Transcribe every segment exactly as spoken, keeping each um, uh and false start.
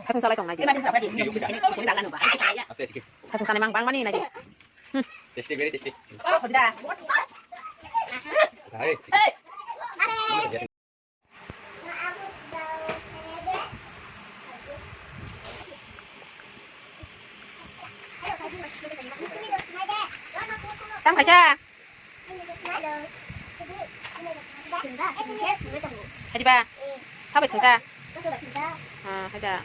Khatung salai tong nai di. Khatung salai mang bang mani nai di. Hmm. Tasty, very tasty. Hai. Tam kaisa. Hadi ba. Sabai thangsa. Ah, hada.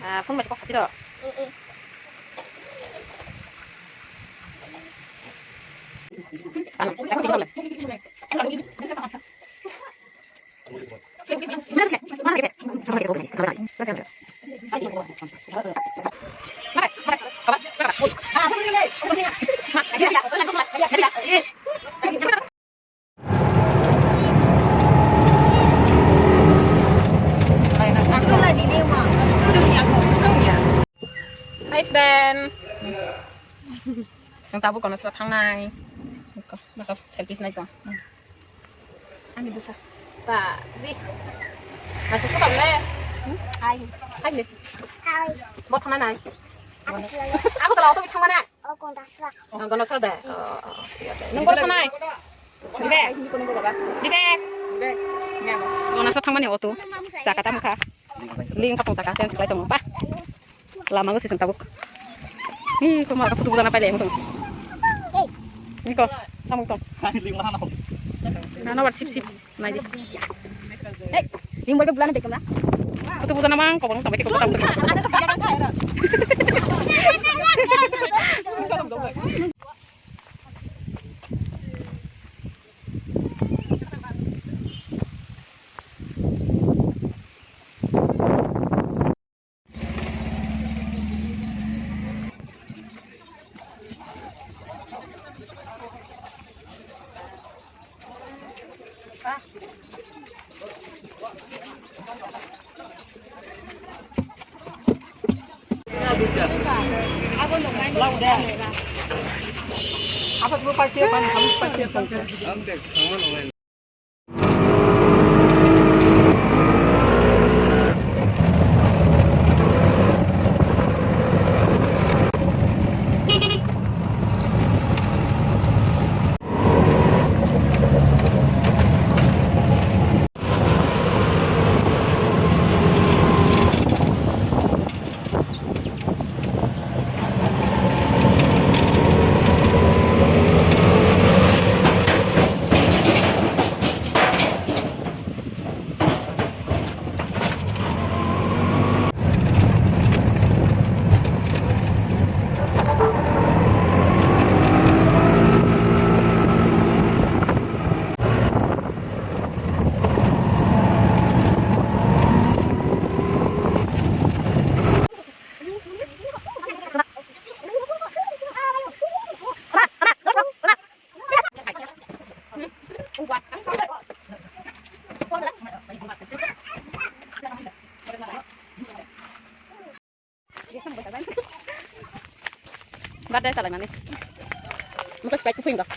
Ah, phone bai kok satiro. Hi friend. Chwng tabuk kono sra thangnai. Masa selfies nai tong. Ani bwsa. Ba, di. Masa suka le. Hmm? Hai. Hai le. Hai. Bo thangna nai. Aku tala auto bi thangma nai. Oh, Gondasra. Oh, Gondasra de. Oh, oh, thik ase. Nung bor thanai? Dibe? Dibe? Gondasra thangmani auto. Saka tam kha. Ling kapung saka sen siklai tong. Ba. Lama go sisem tabuk. Hi, ko ma ka putu bujana paile mutung. Ni ko, tamung tong. Ling mana no. Na no war sip sip. Nai di. Hei, ling bol bulana bekam na. Kutu bujana mang, kobong sampai ke kutu. Apa semua pasir, Pak? Kamu pasir, Pak. Birthday salaimani. Muka Sprite kupuin dok.